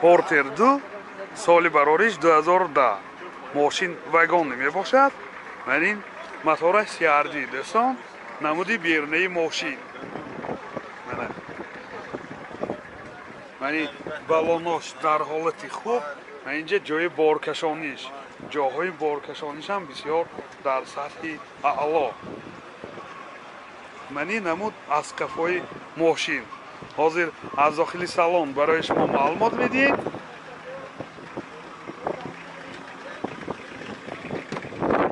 Портер 2 соли барориш 2010. Мошин вагонӣ мебошад. Ман ин мотораш CRD дӯстон, намуди берунаи мошин. Ман ин балонош дар ҳолати хуб. Ман инҷа ҷои боркашониш, ҷоҳои боркашониш ҳам бисёр дар сатҳи аъло. Ман ин намуд аз қафои мошин. Ҳозир аз дохили салон барои шумо маълумот медиҳем.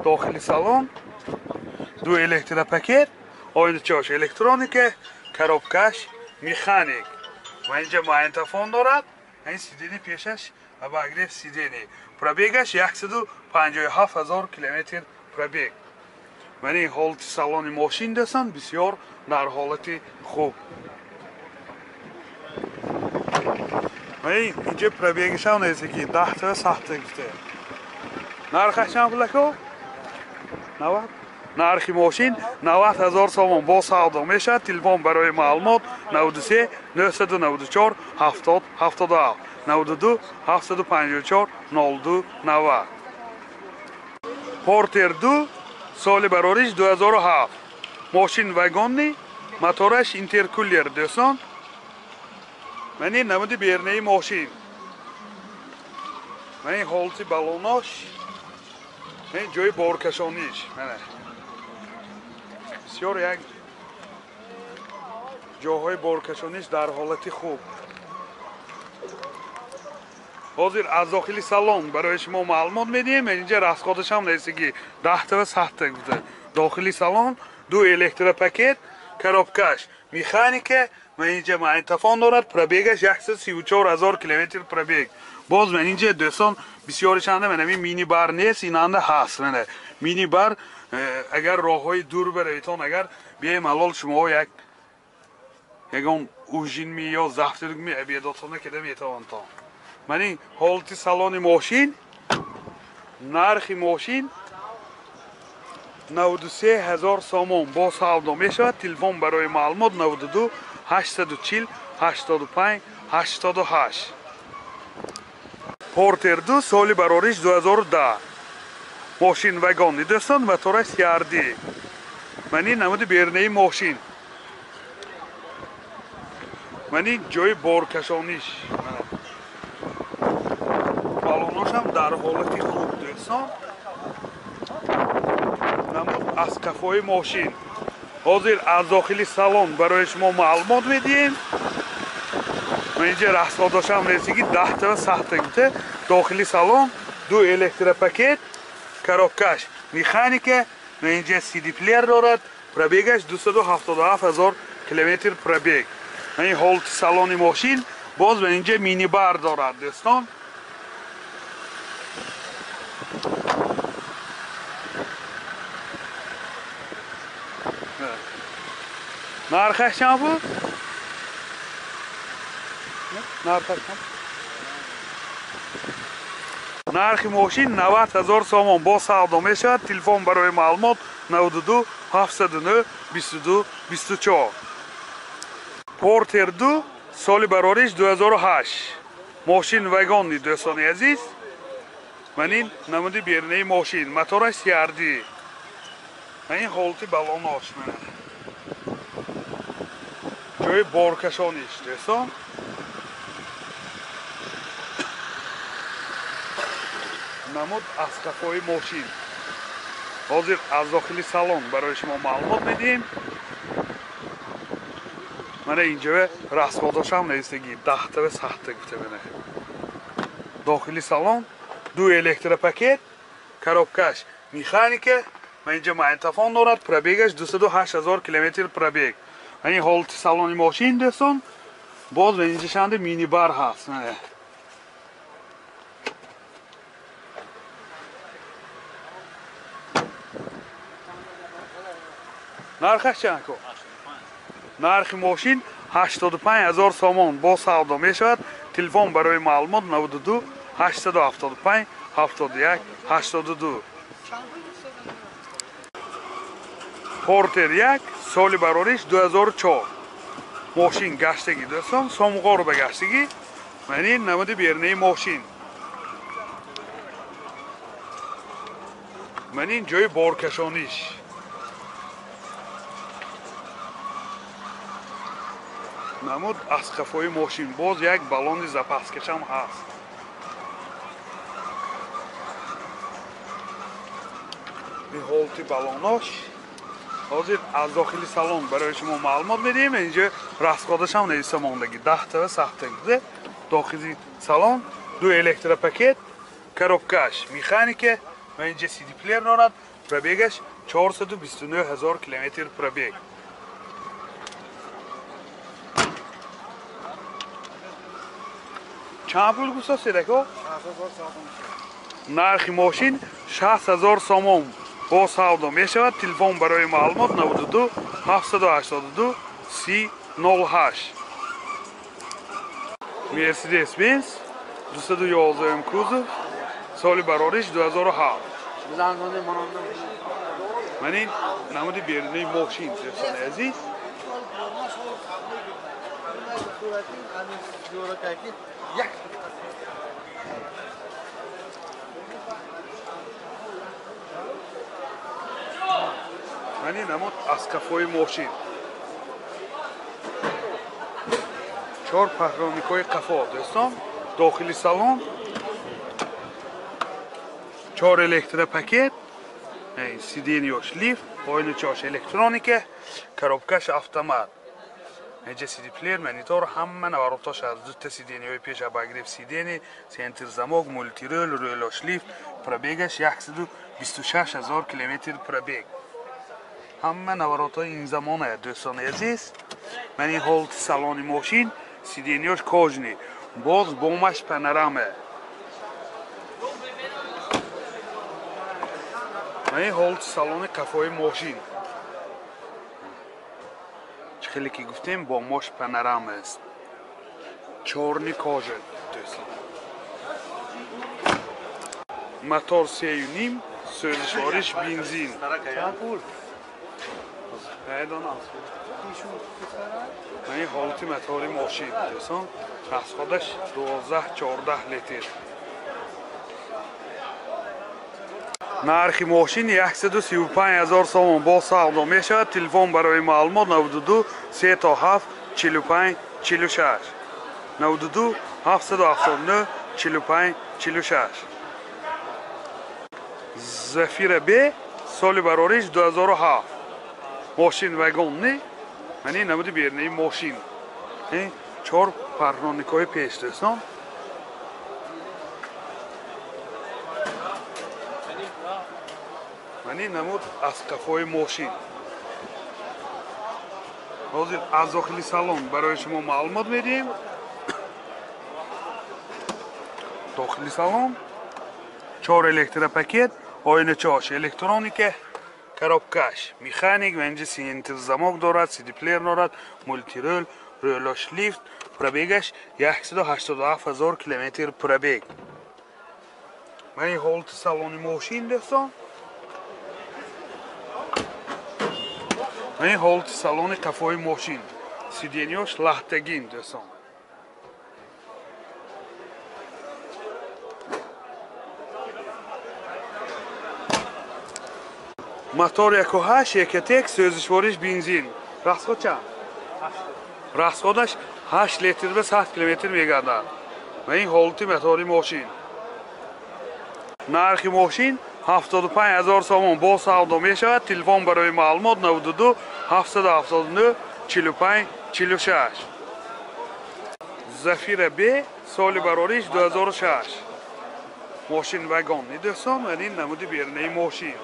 Дохили салон ду электропакет, оиначааш электроника, коробкаш механик. Ва инҷа магнитофон дорад. Ин сидени пешаш обогрев сидени. Пробегаш 157 ҳазор километр пробег. Ман ин ҳолати салони мошин дастам бисёр дар ҳолати хуб. Ман инҷа пробегашам нест ки 10 та сахта гуфта. Нархаш чанд пулако? 90. Нархи мошин 90 ҳазор сомон бо савдо мешавад. Телефон барои маълумот 93 994 70 77 92 754 02 90. Портер 2 соли барориш 2007. Мошин вагонни, мотораш интеркулер дӯстон. Ман ин намуди берунаи мошин. Ман ин ҳолати балонош, ин ҷои боркашониш. Мана бисёр як ҷоҳои боркашониш дар ҳолати хуб. Ҳозир аз дохили салон барои шумо маълумот медиҳем. Инҷа расходашам нест ки 10 та сахта гуфта. Дохили салон ду электропакет, коробкаш механика. Ман инҷа магнитофон дорад. Пробегаш 134 ҳазор километр пробег. Боз ман инҷа дӯстон бисёришанда ман ҳамин мини-бар нест, инанда ҳаст. Мана мини-бар агар роҳҳои дур баравитон, агар бемалол шумо як ягон ужинми ё завтракми обедотона кида метавонтон. Ман ин ҳолати салони мошин, нархи мошин 93 ҳазор сомон бо савдо мешавад. Телефон барои маълумот 92 840 85 88. Портер 2 соли барориш 2010. Мошин вагонни дӯстон, мотораш CRD. Ман ин намуди берунаи мошин. Ман ин ҷои боркашониш. Балоношам дар ҳолати хуб дӯстон. Намуд аз қафои мошин. Ҳозир аз дохили салон барои шумо маълумот медиҳем. Ман инҷа расходашам ресиги 10 та сахта гуфта. Дохили салон ду электропакет, коробкаш механика. Ман инҷа CD плеер дорад. Пробегаш 277 ҳазор километр пробег. Ман ин ҳолати салони мошин. Боз ман инҷа мини-бар дорад дӯстон. Нархаш чанд буд? Нархаш чанд? Нархи мошин 90 ҳазор сомон бо савдо мешавад. Телефон барои маълумот 92 709 22 24. Портер 2 соли барориш 2008. Мошин вагонни дӯстони азиз. Ман ин намуди берунаи мошин, мотораш CRD. Ман ин ҳолати балонош. Ҷои боркашониш дӯстон. Намуд аз қафои мошин. Ҳозир аз дохили салон барои шумо маълумот медиҳем. Мана инҷа расходашам нестаги 10 та сахта гуфта. Мана дохили салон ду электропакет, коробкаш механика. Ман инҷа магнитофон дорад. Пробегаш 208 ҳазор километр пробег. Ин ҳолати салони мошин дӯстон. Боз ман инҷа шанда мини-бар ҳаст. Нархаш чанд ко? Нархи мошин 85 ҳазор сомон бо савдо мешавад. Телефон барои маълумот 92 875 71 82. Портер 1 соли барориш 2004. Мошин гаштагӣ дӯстон, Сомғор ба гаштагӣ. Ман ин намуди берунаи мошин. Ман ин ҷои боркашониш. Намуд аз қафои мошин. Боз як баллони запаскашам ҳаст. Ин ҳолати баллонош. Ҳозир аз дохили салон барои шумо маълумот медиҳем. Инҷо расходашам нависта мондагӣ. 10 та сахта. Дохили салон ду электропакет, коробкаш механика ва инҷа CD-плеер дорад. Пробегаш 429 ҳазор километр пробег. Чанд пул гуфтастед, ако? Нархи мошин 60 ҳазор сомон бо савдо мешавад. Телефон барои маълумот 92 782 30 08. Мерседес Бенз 211 кузов, соли барориш 2007. Ман ин намуди берунаи мошин, дӯстони азиз. Ман ин намуд аз қафои мошин. Чор паҳроникҳои қафо, дӯстон. Дохили салон чор электропакет, сиденьёш лифт, оиначош электроника, коробкаш автомат. Инҷа CD-плеер, монитор, ҳама наворотош аз дута сиденьёи пеш, обогрев сиденье, центр замок, мультируль, рулош лифт, пробегаш 126 ҳазор километр пробег. Ҳама наворотҳои ин замона, дӯстони азиз. Ман ин ҳолати салони мошин, сиденьёш кожаный, боз бомаш панорама. Ман ин ҳолати салони қафои мошин. Чӣ хеле ки гуфтем, бомош панорама аст. Чёрный кожа, дӯстон. Мотор 3,5, сӯзишвориш бензин. Медонам. Ман ин ҳолати мотори мошин, дӯстон. Расходаш 12-14 литр. Нархи мошин 135 ҳазор сомон бо савдо мешавад. Телефон барои маълумот 92 37 45 46. 92 779 45 46. Зафира Б, соли барориш 2007. Мошин вагонни. Ман ин намуди берунаи мошин. Чор парноникҳои пеш, дӯстон. Ман ин намуд аз қафои мошин. Ҳозир аз дохили салон барои шумо маълумот медиҳем. Дохили салон чор электропакет, оиначош электроника, коробкаш механик ва инҷа центр замок дорад, CD-плеер дорад, мультируль, рулош лифт, пробегаш 187 ҳазор километр пробег. Ман ин ҳолати салони мошин, дӯстон. Ман ин ҳолати салони қафои мошин. Сиденьёш лаҳтагин, дӯстон. Мотор 1,8 Ecotec, сӯзишвориш бензин. Расход чанд? Расходаш 8 литр ба 100 километр мегардад. Ва ин ҳолати мотори мошин. Нархи мошин 75 ҳазор сомон бо савдо мешавад. Телефон барои маълумот 92 779 45 46. Зафира Б, соли барориш 2006. Мошин вагон. Дӯстон, ва ин намуди берунаи мошин.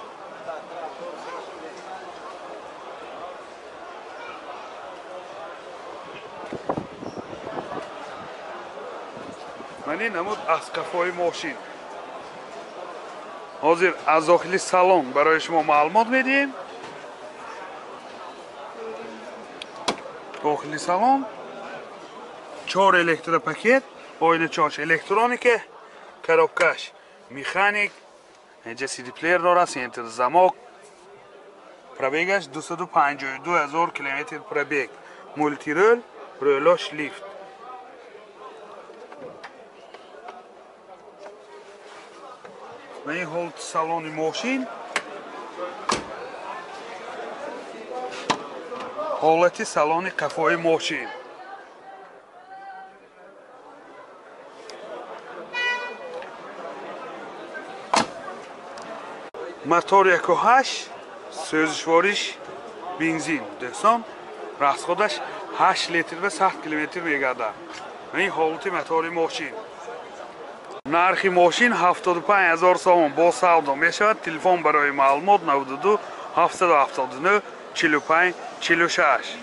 Ман ин намуд аз қафои мошин. Ҳозир аз дохили салон барои шумо маълумот медиҳем. Дохили салон чор электропакет, оиначош электроника, коробкаш механик, инҷа CD-плеер дорад, центр замок, пробегаш 252 ҳазор километр пробег, мультируль, рулош лифт. Ва ин ҳолати салони мошин, ҳолати салони қафои мошин. Мотор 1.8, сӯзишвориш бензин. Дӯстон, расходаш 8 литр ва 100 километр мегардад. Ин ҳолати мотори мошин. Нархи мошин 75 000 сомон бо савдо мешавад. Телефон барои маълумот 92 779 45 46.